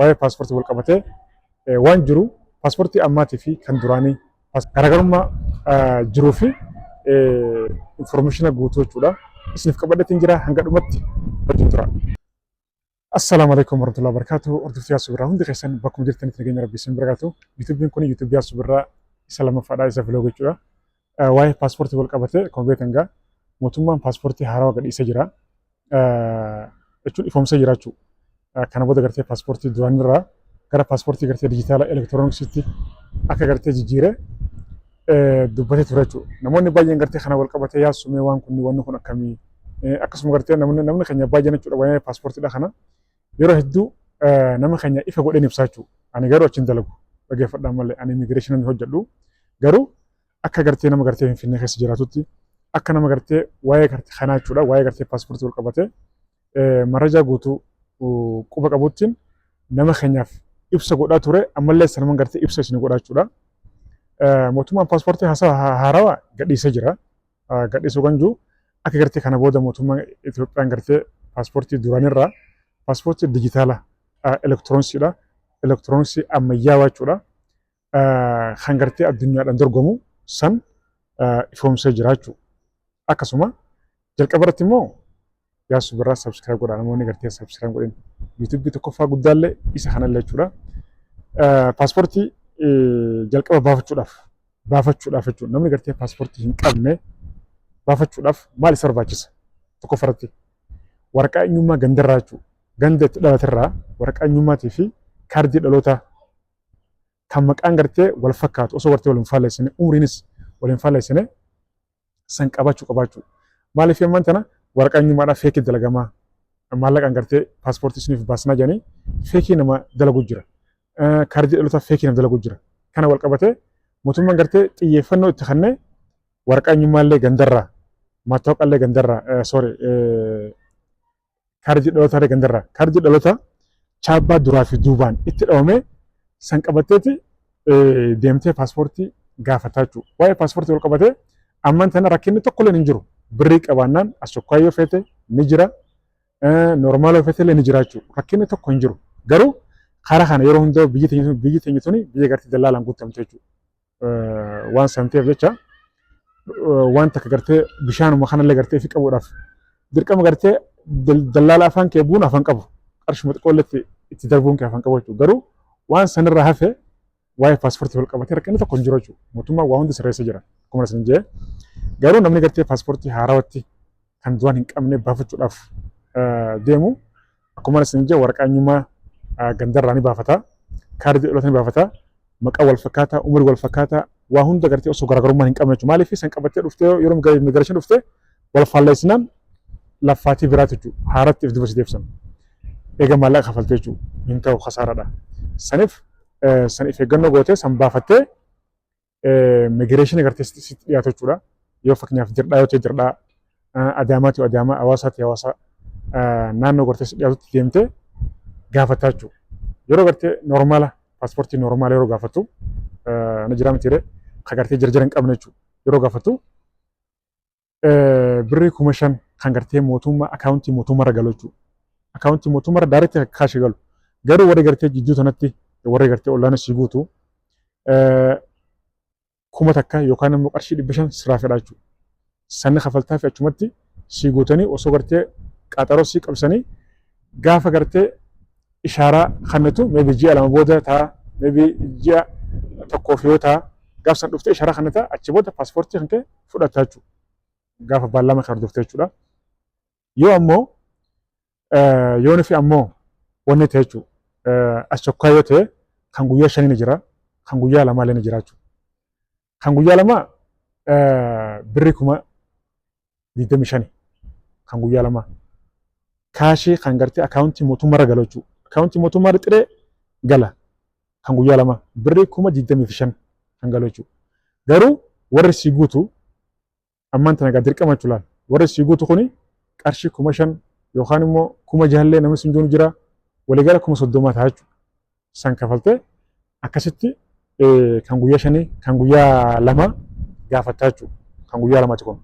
Waa'ee paaspoortii wal qabatee waan jiru, paaspoortii ammaatii fi kan duraanii garaagarummaa jiruu fi information guutuu jechuudha. Isiniif qabadheetiin jira, hanga dhumatti wajjin tura. Assalaamu alaikum warahmatullahi wabarakatuh. Hordoftoota Yaasuu Birraa, hundi keessan bakkuma jirtanitti nageenya Rabbii isin bira gaatu. Yuutuubiin kun yuutuubii Yaasuu Birraa isa lammaffaadha, isa vlog jechuudha. Waa'ee paaspoortii wal qabatee akkuma beektan gaa mootummaan paaspoortii haarawaa gadhiisee jira. Jechuun ifoomsee jira jechuudha. Kana booda gartee paaspoortii duraanirraa gara paaspoortii gartee dijitaala elektirooniksiitti akka gartee jijjiire dubbatee ture jechuudha. Namoonni baay'een gartee kana wal qabatee yaasumee waan kun, wanni kun akkamii, akkasuma gartee namni keenya baay'een jechuudha waa'ee paaspoortiidha kana yeroo hedduu nama keenya ifa godheen ibsaa jechuudha. Ani garuu achiin dalagu, dhaggeeffadhaan malee, ani immigireeshinii hojjedhu, garuu akka gartee nama gartee Finfinnee keessa jiraatutti, akka nama gartee waa'ee gartee kanaa jechuudha, waa'ee gartee paaspoortii wal qabatee marajaa guutuu quba qabuttiin nama keenyaaf ibsa godhaa ture, ammallee sanumaan gartee ibsa isin godhaa jechuudha. Mootummaan paaspoortii haarawaa gadhiisee jira. Gadhiisuu kan jiru akka gartee kana booda mootummaan Itoophiyaan gartee paaspoortii duraanirraa paaspoortii dijitaala elektirooniksiidha. Elektirooniksii ammayyaawaa jechuudha. Kan gartee addunyaadhaan dorgomu san ifoomsee jira jechuudha. Akkasuma jalqaba irratti immoo Yaasuu Birraa subscribe godhaa, namoonni gartee subscribe godhin. Yuutuubii tokkoffaa guddaallee isa kanallee jechuudha. Paaspoortii jalqaba baafachuudhaaf jechuudha. Namni gartee paaspoortii hin qabne baafachuudhaaf maal isa barbaachisa? Tokkoffaa irratti waraqaa eenyummaa gandarraa jechuudha. Ganda itti dhalaterraa waraqaa eenyummaatii fi kaardii dhalootaa kan maqaan gartee wal fakkaatu, osoo gartee wal hin faallessine, umriinis wal hin faallessine san qabaachuu. Maaliif ammaan tana waraqaa eenyummaadhaa fake dalagamaa, maallaqaan gartee paaspoortii isiniif baasnaa jedhanii fake nama dalagu jira. Kaardii dhalootaa fake nama dalagu jira. Kana wal qabatee mootummaan gartee xiyyeeffannoo itti kennee waraqaa eenyummaallee gandarraa, mattaawaqallee gandarraa, sorry, kaardii dhalootaa gandarraa, kaardii dhalootaa chaabbaa duraa fi duubaan itti dhawamee san qabatteeti deemtee paaspoortii gaafataa jechuudha. Waa'ee paaspoortii wal qabatee ammaan tana rakkinni tokko illee hin jiru. Birrii qabaannaan asokkaa yoo feete ni jira. Normal yoo feete illee ni jira jechuudha. Rakkinni tokko hin jiru. Garuu karaa kana yeroo hundaa biyyi teenya tuni biyya gartee dallaalaan guutamte jechuudha. Waan san ta'eef jecha waan takka gartee bishaanuma kanallee gartee fi qabuudhaaf dirqama gartee dallaala afaan kee bu'uun afaan qabu. Qarshuma xiqqoollee itti darbuun kee afaan qabu jechuudha. Garuu waan sanirraa hafe waa'ee paaspoortii wal qabatee rakkinni tokko hin jiru jechuudha. Mootummaan waa hundi sirreessee jira. Akkuma isin jee, garuu namni gartee paaspoortii haarawatti kan duraan hin qabne baafachuudhaaf deemu, akkuma isin jee, waraqaa eenyummaa gandarraa ni baafata. Kaardii dhaloota ni baafata. Maqaa wal fakkaataa, umurii wal fakkaataa, waa hunda gartee osoo garaagarummaa hin qabne jechuudha. Maaliif san qabattee dhuftee yeroo immigireeshinii dhuftee wal faalleessinaan laffaatii biraati jechuudha. Haaratti if duba si deebisan. Eega maallaqa kafaltee jechuudha. Hin ta'u, kasaaraadha. Saniif san if eeggannoo gootee san baafattee immigireeshinii gartee sitti dhiyaatu jechuudha. Yoo fakkeenyaaf Dirdhaa yoo ta'e Dirdhaa, Adaamaati yoo Adaamaa, Hawaasaati Hawaasaa, naannoo gartee sitti dhiyaatutti deemtee gaafataa jechuudha. Yeroo gartee normal paaspoortii normal yeroo gaafattu na jira miti ree, ka gartee jarjara hin qabne jechuudha. Yeroo gaafattu birrii 5,000 kan gartee mootummaa akaawuntii mootummaarra galu jechuudha. Akaawuntii mootummaarra direct cash galu. Garuu warri gartee jidduu sanatti warri gartee ollaan sii guutu 1,000 yookaan immoo qarshii 500 sirraa fedhaa jechuudha. Sanni kafaltaa fi achumatti sii guutanii osoo gartee qaxaroo sii qabsanii gaafa gartee ishaaraa kennitu, maybe ji'a 2 booda ta'a, maybe ji'a tokkoof yoo ta'a, gaaf san dhuftee ishaaraa kennita, achi booda paaspoortii kan kee fudhatta jechuudha. Gaafa baallama kan hordoftee jechuudha. Yoo ammoo yoo fi ammoo wanni ta'e jechuudha. Asokkaa yoo ta'e kan guyyaa 5 ni jira, kan guyyaa 2 illee ni jira jechuudha. Kan guyyaa 2 birrii 25,000 kan guyyaa 2. Cash kan gartee akaawuntii mootummaarra galu jechuudha. Akaawuntii mootummaarra xiree gala kan guyyaa 2 birrii 25,000 kan galu jechuudha. Garuu warri si guutu ammaan tana egaa dirqama jechuudha. Warri si guutu kuni qarshii 5,000 yookaan immoo 6,000llee namni sun jiru jira, waliigala 30,000 ta'a jechuudha. San kafaltee akkasitti kan guyyaa 5 kan guyyaa 2 gaafattaa jechuudha. Kan guyyaa 2ti kun.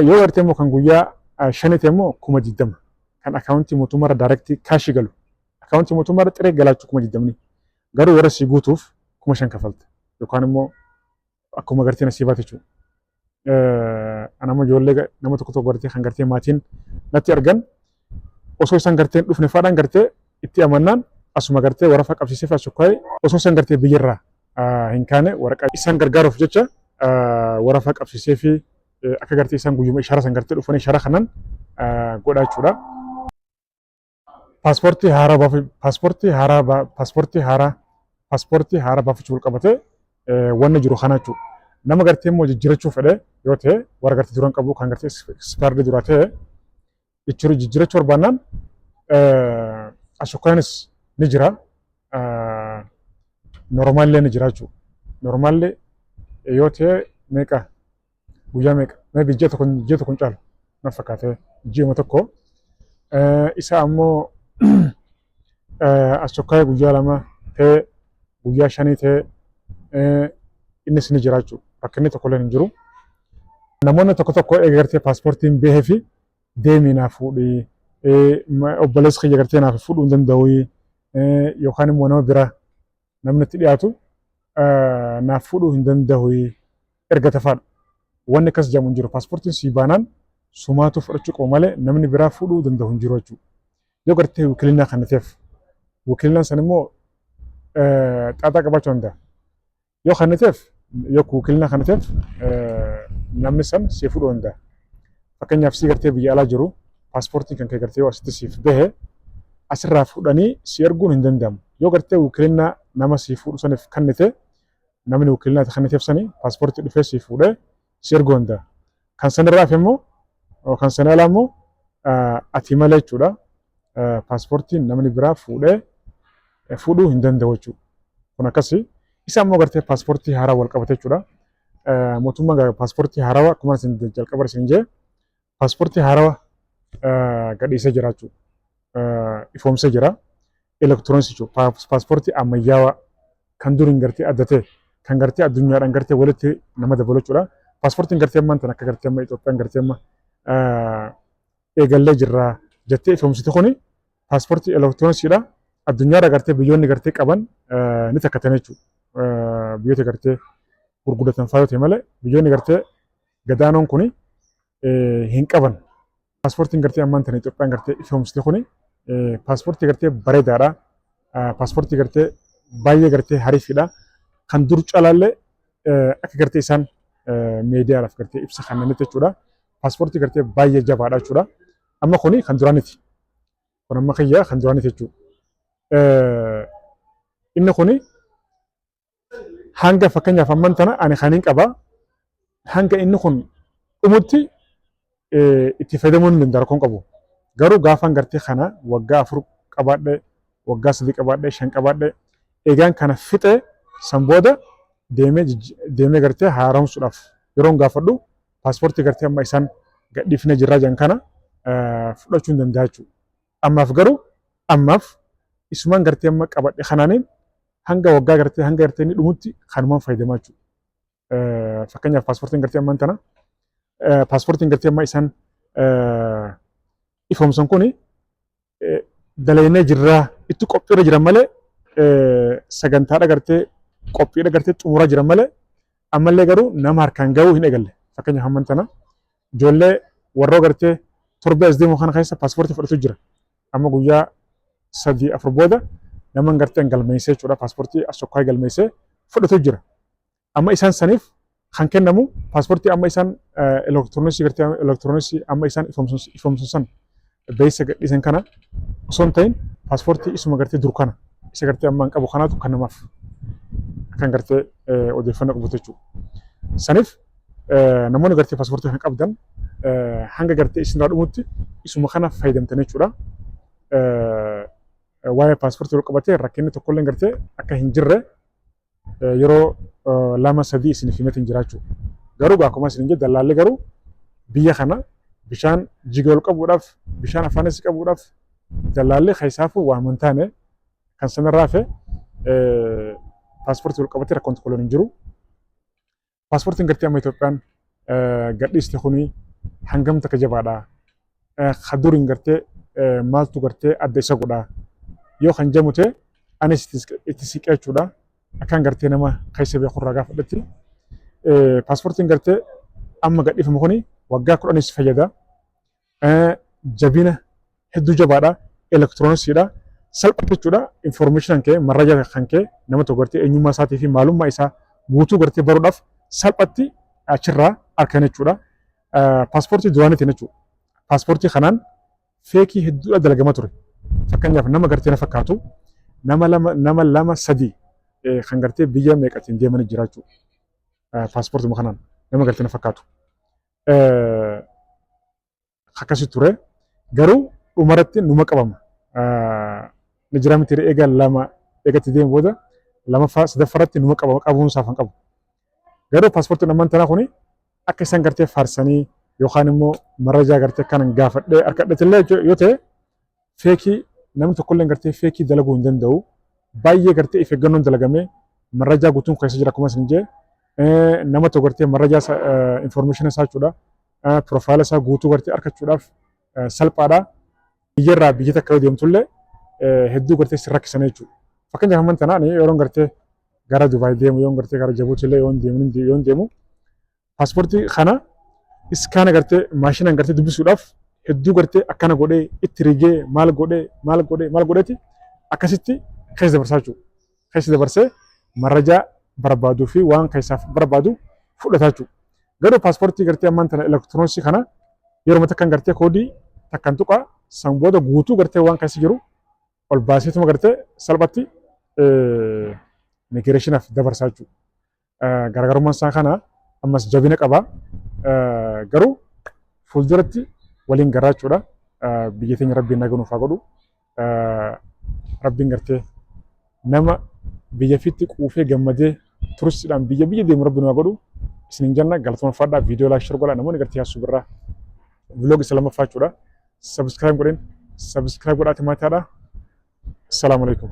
Yoo gartee immoo kan guyyaa 5 ta'e immoo 20,000 kan akaawuntii mootummaarra direct cash galu. Akkaawuntii mootummaa irra xiree galaa jechuudha 20,000. Garuu warra sii guutuuf 5,000 kafalta. Yookaan immoo akkuma gartee nasiibaati jechuudha. Anama ijoollee nama tokko tokko gartee kan gartee maatiin natti argan osoo isaan gartee hin dhufne faadhaan gartee itti amannaan asuma gartee waraqaa qabsiisee fi asukkaa'ee osoo isaan gartee biyyarraa hin kaane waraqaa isaan gargaaruuf jecha waraqaa qabsiisee fi akka gartee isaan guyyuma ishaara san gartee dhufanii ishaara kanan godhaa jechuudha. Paaspoortii haaraa baafu paaspoortii haaraa paaspoortii haaraa paaspoortii haaraa baafachuu wal qabatee wanni jiru kana jechuudha. Nama gartee immoo jijjiirachuu fedhe yoo ta'e warra gartee duran qabu kan gartee expired dura ta'e jijjiirachuu barbaannaan ashokkaanis ni jira. Normaallee ni jira jechuudha. Normaallee yoo ta'e meeqa guyyaa meeqa maybe ji'a tokko hin caalu na fakkaate, ji'uma tokko. Isa ammoo asokkaayee guyyaa 2 ta'e, guyyaa 5 ta'e, innis ni jira jechuudha. Rakkinni tokko illee hin jiru. Namoonni tokko tokko eega gartee paaspoortiin bahee fi deemii naa fuudhii, obboleessi kiyya gartee naaf fuudhuu hin danda'u, yookaan immoo nama biraa namni itti dhiyaatu naaf fuudhuu hin danda'u erga tafaadha. Wanni akkas jedhamu hin jiru. Paaspoortiin sii baanaan sumaatu fudhachuu qabu malee namni biraa fuudhuu danda'u hin jiru jechuudha. Yoo gartee wikilinaa kana ta'eef, wikilinaan san immoo xaaxaa qabaachuu danda'a. Yoo kana ta'eef, yoo wikilinaa kana ta'eef, namni san sii fuudhuu danda'a. Fakkeenyaaf sii gartee biyya alaa jiru paaspoortiin kan kee gartee yoo asitti siif bahe asirraa fuudhanii si erguun hin danda'amu. Yoo gartee wikilinaa nama sii fuudhu saniif kennite, namni wikilinaa kenniteef sanii paaspoortii dhufee sii fuudhee si erguu danda'a. Kan sanirraa hafe immoo, kan sana alaa immoo, ati malee jechuudha. Paaspoortiin namni biraa fuudhee fuudhuu hin danda'u jechuudha. Kun akkasii. Isa ammoo gartee paaspoortii haaraa wal qabate jechuudha. Mootummaan paaspoortii haarawaa akkuma isin jalqaba isin jee paaspoortii haarawaa gadhiisee jira jechuudha. Ifoomsee jira. Elektirooniksii jechuudha. Paaspoortii ammayyaawaa kan duriin gartee adda ta'e, kan gartee addunyaadhaan gartee walitti nama dabalu jechuudha. Paaspoortiin gartee ammaan tan akka gartee amma Itoophiyaan gartee amma eegallee jirra jettee ifoomsite kuni paaspoortii elektirooniksiidha. Addunyaarra gartee biyyoonni gartee qaban ni takkatan jechuudha. Biyyoota gartee gurguddatan fa'aa yoo ta'e malee biyyoonni gartee gadaanoon kuni hin qaban. Paaspoortiin gartee ammaan tana Itoophiyaan gartee ifoomsite kuni paaspoortii gartee bareedaadha. Paaspoortii gartee baay'ee gartee hariifidha. Kan dur caalaallee akka gartee isaan miidiyaadhaaf gartee ibsa kennanitti jechuudha. Paaspoortii gartee baay'ee jabaadha jechuudha. Amma kuni kan duraaniti. Kun amma kiyya kan duraaniti jechuudha. Inni kuni hanga fakkeenyaaf amman tana ani kan hin qaba. Hanga inni kun dhumutti itti fayyadamuu hin danda'a, rakkoon qabu. Garuu gaafaan gartee kana waggaa 4 qabaadhe, waggaa 3 qabaadhe, 5 qabaadhe, eegaan kana fixee san booda deemee deemee gartee haaromsuudhaaf yeroon gaafadhu paaspoortii gartee amma isaan gadhiifnee jirraa jiran kana fudhachuu hin danda'a jechuudha. Ammaaf garuu ammaaf isumaan gartee amma qabadhe kanaaniin hanga waggaa gartee hanga gartee inni dhumutti kanumaan fayyadamaa jechuudha. Fakkeenyaaf paaspoortiin gartee ammaan tana paaspoortiin gartee amma isaan ifoomsan kuni dalaynee jirraa itti qophiirra jiran malee, sagantaadha gartee qophiidha gartee xumuraa jiran malee, ammallee garuu nama harkaan gahuu hin eegalle. Fakkeenyaaf ammaan tana ijoollee warroo gartee torbee as deemu kana keessa paaspoortii fudhatu jira. Amma guyyaa 3 4 booda nama gartee galmeessee jechuudha, paaspoortii as tokko galmeessee fudhatu jira. Amma isaan saniif kan kennamu paaspoortii amma isaan elektirooniksii gartee elektirooniksii amma isaan ifoomsan san beeksisa gadhiisan kana osoo hin ta'in, paaspoortii isuma gartee dur kana isa gartee amma hin qabu kanaatu kan namaaf kan gartee odeeffannoo qabu jechuudha. Saniif namoonni gartee paaspoortii kana qabdan hanga gartee isinirraa dhumutti isuma kana fayyadamtan jechuudha. Waa'ee paaspoortii wal qabatee rakkinni tokkollee gartee akka hin jirre yeroo 2 3 isiniif himeetiin jiraachuu. Garuu akkuma isin jedhe dallaalli garuu biyya kana bishaan jiga ol qabuudhaaf, bishaan afaanis qabuudhaaf dallaalli keessaafuu waan hin taane kan sanarraa hafe paaspoortii wal qabatee rakkoon tokkollee hin jiru. Paaspoortiin gartee amma Itoophiyaan gadhiiste kuni hangam takka jabaadha? Ka duriin gartee maaltu gartee adda isa godha? Yoo kan jamu ta'e anis itti siqee jechuudha. Akkaan gartee nama keessa beekurraa gaafadhetti. Paaspoortiin gartee amma gadhiifamu kuni waggaa 10s fayyada. Jabina hedduu jabaadha. Elektirooniksiidha. Salphatti jechuudha. Information kee, marraja kan kee, nama tokko gartee eenyummaa isaatii fi maalummaa isaa guutuu gartee baruudhaaf salphatti achirraa argan jechuudha. Paaspoortii duraaniitiin jechuudha. Paaspoortii kanaan fake hedduudha dalagama ture. Fakkeenyaaf, nama gartee na fakkaatu nama lama sadii kan gartee biyya meeqatiin deemanii jira jechuudha. Paaspoortii kanaan nama gartee na fakkaatu. Akkasii ture. Garuu dhumarratti numa qabama. Ni jira miti, eega lama eegatti deemu booda lamaffaa sadaffaratti numa qabama, qabuun isaaf hin qabu. Garuu paaspoortiin ammaan tanaa kuni akka isaan gartee faarsanii yookaan immoo marajaa gartee kanan gaafadhee harkadheetillee yoo ta'e, fake namni tokkollee gartee fake dalaguu hin danda'u. Baay'ee gartee of eeggannoon dalagamee marajaa guutuun keessa jira, akkuma isin jee nama tokko gartee marajaa information isaa jechuudha. Profile isaa guutuu gartee argachuudhaaf salphaadha. Biyyarraa biyya takka yoo deemtullee hedduu gartee si rakkisan jechuudha. Fakkeenyaaf, ammaan tana ani yeroon gartee gara Dubaay deemu, yoon gartee gara Jabuuti illee yoon deemu, paaspoortii kana scan gartee maashinaan gartee dubbisuudhaaf hedduu gartee akkana godhee itti rigee, maal godhee, maal godhee, maal godheeti akkasitti keessa dabarsaa jechuudha. Keessa dabarsee marajaa barbaaduu fi waan keessaaf barbaadu fudhataa jechuudha. Garuu paaspoortii gartee ammaan tana elektirooniksii kana yeroo takkan gartee koodii takkan tuqaa, san booda guutuu gartee waan keessa jiru ol baaseetuma gartee salphatti immigireeshinaaf dabarsaa jechuudha. Garaagarummaan isaa kana, ammas jabina qaba. Garuu fuulduratti waliin garaa jechuudha. Biyya teenya Rabbiin nagaa nuuf haa godhu. Rabbiin gartee nama biyya fiitti quufee gammadee turistiidhaan biyya biyya deemu Rabbi nu haa godhu. Isinin jenna, galatooma fadhaa, viidiyoo like, share godhaa. Namoonni gartee yaasuu birraa vlog isa lammaffaa jechuudha. Subscribe godhin, subscribe godhaati maataadha. Assalaamu alaikum.